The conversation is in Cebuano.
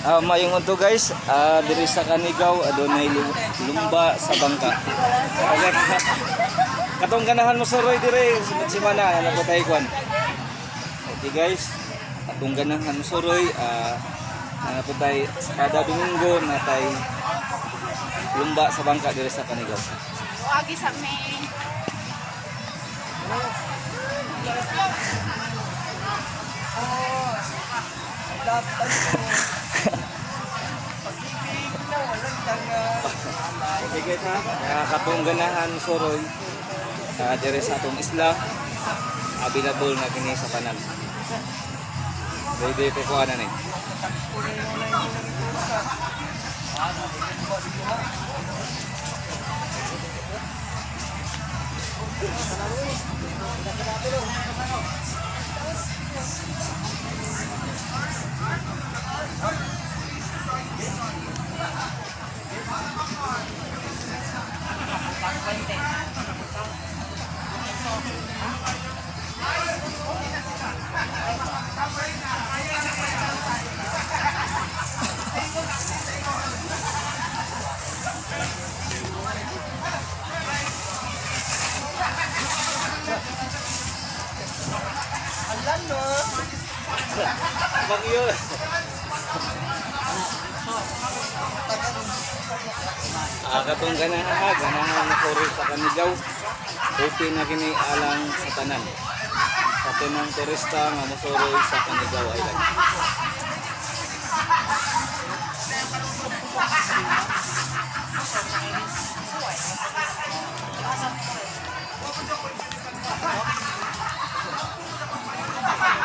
Maayong udto, guys, diri sa Canigao adunay lumba sa bangka. Okay. Katong ganahan mo suroy dire sunod semana ana po tayo kwan. Okay guys, katong ganahan mo suroy ana po tayo sa kada Domingo na tay lumba sa bangka diri sa Canigao. Agi sa may. Okay guys ha, katong ganahan suroy diri sa atong isla, available na kini sa tanan. Ready ko kuha na ni. Bagyo. Katong ganahan ha, ganahan na suroy sa Canigao. Open na kini alang sa tanan. Sa tanang turista nga mosuroy sa Canigao Island.